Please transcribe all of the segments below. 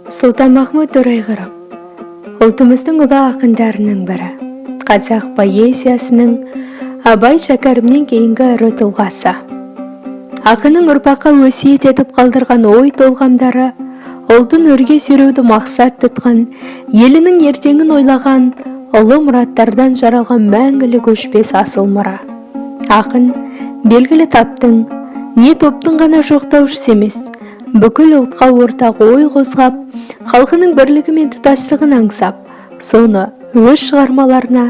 Сұлтанмахмұт Торайғыров ұлтымыздың ұлы ақындарының бірі, қазақ поэзиясының Абай, Шәкәрімнен кейінгі ірі тұлғасы. Ақынның ұрпаққа өсиет етіп қалдырған ой толғамдары ұлтын өрге сүйреуді мақсат тұтқан, елінің ертеңін ойлаған ұлы мұраттардан жаралған мәңгілік өшпес асыл мұра. Ақын белгілі таптың, не топтың ғана жоқтаушысы емес, бүкіл ұлтқа ортақ ой қозғап, халқының бірлігі мен тұтастығын аңсап, соны өз шығармаларына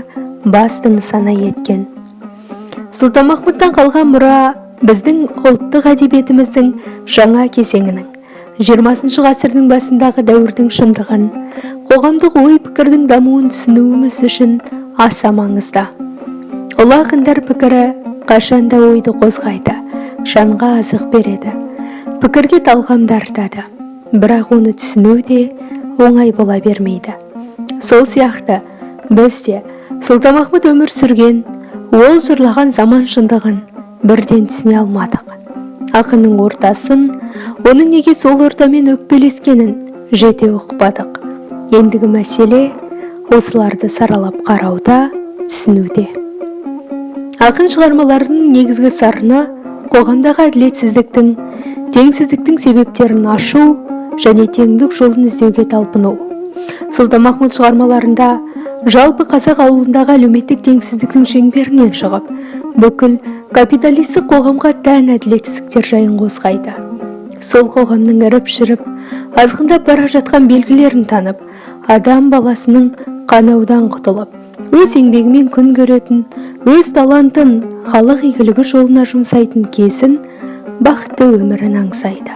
басты нысана еткен. Сұлтанмахмұттан қалған мұра біздің ұлттық әдебиетіміздің жаңа кезеңінің, 20 ғасырдың басындағы дәуірдің шындығын, қоғамдық ой-пікірдің дамуын түсінуіміз үшін аса маңызды. Ұлы ақындар пікірі қашанда ойды қозғайды, жанға азық береді, пікірге талғам дарытады. Бірақ оны түсіну де оңай бола бермейді. Сол сияқты біз де Сұлтанмахмұт өмір сүрген, ол жырлаған заман шындығын бірден түсіне алмадық. Ақынның ортасын, оның неге сол ортамен өкпелескенін жете ұқпадық. Ендігі мәселе осыларды саралап қарауда, түсінуде. Ақын шығармаларының негізгі сарыны қоғамдағы әділетсіздіктің, теңсіздіктің себептерін ашу және теңдік жолын іздеуге талпыну. Сұлтанмахмұт шығармаларында жалпы қазақ ауылындағы әлеуметтік теңсіздіктің шеңберінен шығып, бүкіл капиталистік қоғамға тән әділетсіздіктер жайын қозғайды. Сол қоғамның іріп-шіріп, азғындап бара жатқан белгілерін танып, адам баласының қанаудан құтылып, өз еңбегімен күн көретін, өз талантын халық игілігі жолына жұмсайтын кезін, бақытты өмірін аңсайды.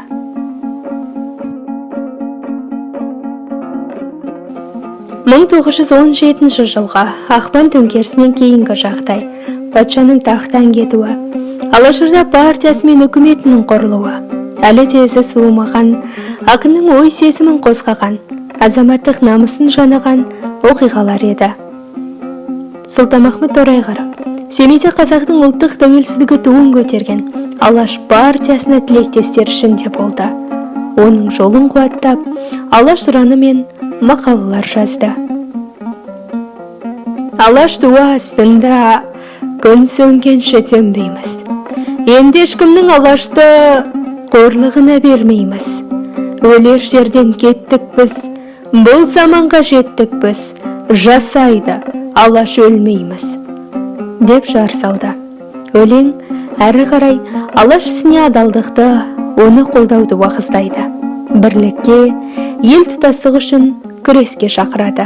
1917 жылғы ақпан төңкерісінен кейінгі жағдай, патшаның тақтан кетуі, Алашорда партиясы мен үкіметінің құрылуы, әлі де ізі суымаған, ақынның ой сезімін қозғаған, азаматтық намысын жанаған оқиғалар еді. Сұлтанмахмұт Торайғыров Семейде қазақтың ұлттық тәуелсіздігі туын көтерген Алаш партиясына тілектестер ішінде болды. Оның жолын қуаттап, Алаш ұраны мен мақалалар жазды. Алаш туы астында күн сөнгенше сөнбейміз. Енді ешкімнің Алашты қорлығына бермейміз. Өлер жерден кеттік біз, бұл заманға жеттік біз, жасайды Алаш өлмейміз, деп жар салды. Өлең әрі қарай Алаш ісіне адалдықты, оны қолдауды уағыздайды. Бірлікке, ел тұтастығы үшін күреске шақырады.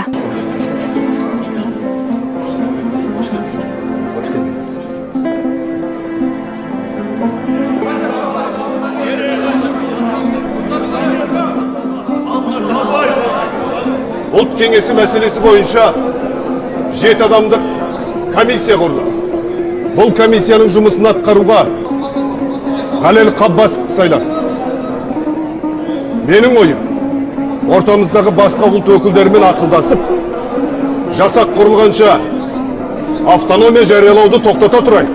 Қош келдіңіз. Ұлт кеңесі мәселесі бойынша 7 адамдық комиссия құрылды. Бұл комиссияның жұмысын атқаруға Халел Қаббасовты сайлады. Менің ойым, ортамыздағы басқа ұлт өкілдерімен ақылдасып, жасақ құрылғанша автономия жариялауды тоқтата тұрайық.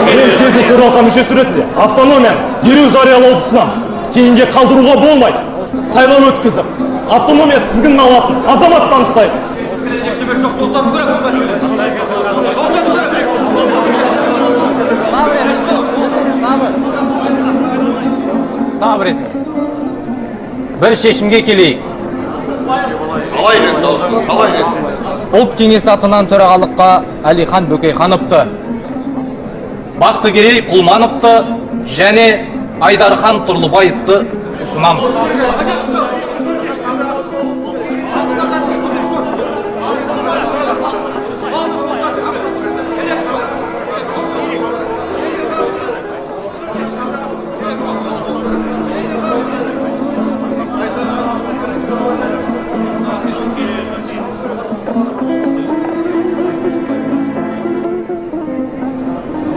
Мен съездің төралқа мүшесі ретінде автономияны дереу жариялауды ұсынамын. Кейінге қалдыруға болмайды. Сайлау өткізіп, автономия тізгінін алатын азаматты анықтайық. Тоқтату керек бұл мәселені. Тоқтату керек. Сабыр етіңіз. Сабыр. Сабыр етіңіз. Бір шешімге келейік. Салайық енді дауысты, салайық енді. Ұлт кеңесі атынан төрағалыққа Әлихан Бөкейхановты, Бақтыгерей Құлмановты және Айдархан Тұрлыбаевты ұсынамыз.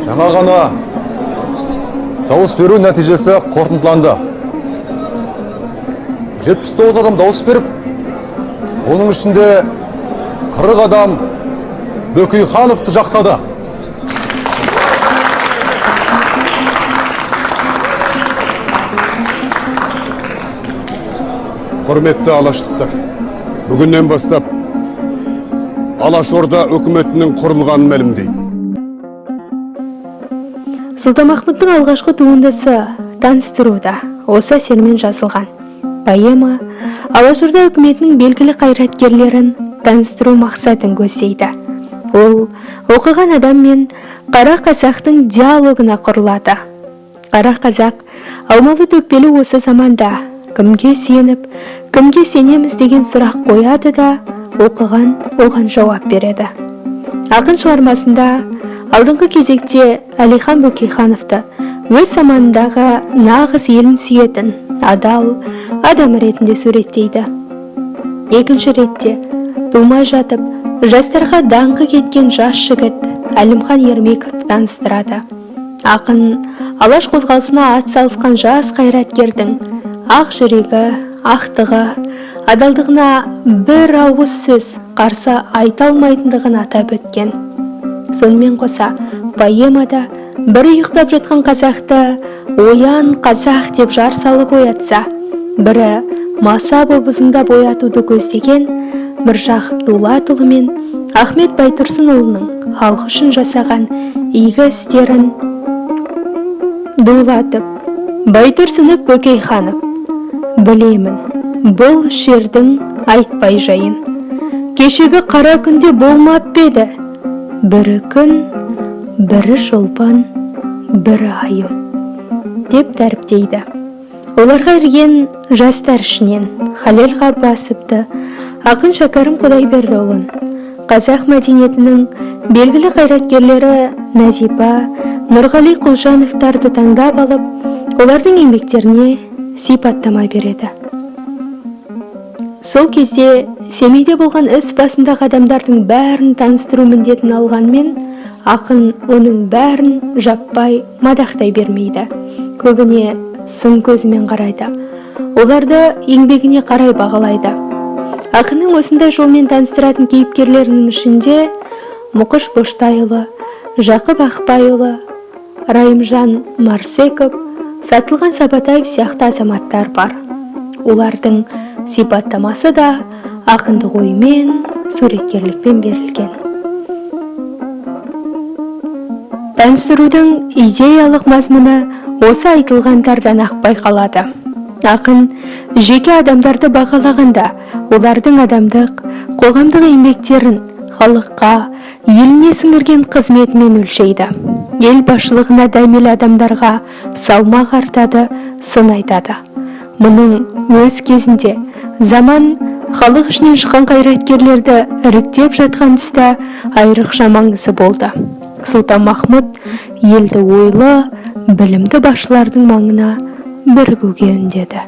Жаңа ғана дауыс беру нәтижесі қорытындыланды. 79 адам дауыс беріп, оның ішінде 40 адам Бөкейхановты жақтады. Құрметті алаштықтар, бүгіннен бастап Алашорда үкіметінің құрылғанын мәлімдеймін. Сұлтанмахмұттың алғашқы туындысы «Таныстыру» да осы әсермен жазылған. Поэма Алашорда үкіметінің белгілі қайраткерлерін таныстыру мақсатын көздейді. Ол оқыған адам мен қара қазақтың диалогына құрылады. Қара қазақ аумалы төкпелі осы заманда кімге сүйеніп, кімге сенеміз деген сұрақ қояды да, оқыған оған жауап береді. Ақын шығармасында алдыңғы кезекте Әлихан Бөкейхановты өз заманындағы нағыз елін сүйетін адал адам ретінде суреттейді. Екінші ретте тумай жатып жастарға даңқы кеткен жас жігіт Әлімхан Ермековті таныстырады. Ақын Алаш қозғалысына ат салысқан жас қайраткердің ақ жүрегі, ақтығы, адалдығына бір ауыз сөз қарсы айта алмайтындығын атап өткен. Сонымен қоса поэмада бірі ұйықтап жатқан қазақты «Оян, қазақ!» деп жар салып оятса, бірі маса боп ызыңдап оятуды көздеген Міржақып Дулатұлы мен Ахмет Байтұрсынұлының халқы үшін жасаған игі істерін Дулатов, Байтұрсынов, Бөкейханов «Білемін бұл жердің айтпай жайын, кешегі қара күнде болмап па еді, бірі күн, бірі Шолпан, бірі айым» деп дәріптейді. Оларға ерген жастар ішінен Халел Ғаббасовты, ақын Шәкәрім Құдайбердіұлын, қазақ мәдениетінің белгілі қайраткерлері Нәзипа, Нұрғали Құлжановтарды таңдап алып, олардың еңбектеріне сипаттама береді. Сол кезде Семейде болған іс басындағы адамдардың бәрін таныстыру міндетін алғанмен, ақын оның бәрін жаппай мадақтай бермейді. Көбіне сын көзімен қарайды, оларды еңбегіне қарай бағалайды. Ақынның осындай жолмен таныстыратын кейіпкерлерінің ішінде Мұқыш Боштайұлы, Жақып Ақбайұлы, Райымжан Марсеков, Сатылған Сабатаев сияқты азаматтар бар. Олардың сипаттамасы да ақындық оймен, суреткерлікпен берілген. Таныстырудың идеялық мазмұны осы айтылғандардан ақ байқалады. Ақын жеке адамдарды бағалағанда олардың адамдық, қоғамдық еңбектерін халыққа, еліне сіңірген қызметімен өлшейді. Ел басшылығына дәмелі адамдарға салмақ артады, сын айтады. Мұның өз кезінде заман халық ішінен шыққан қайраткерлерді іріктеп жатқан тұста айрықша маңызы болды. Сұлтанмахмұт елді ойлы, білімді басшылардың маңына бірігуге үндеді.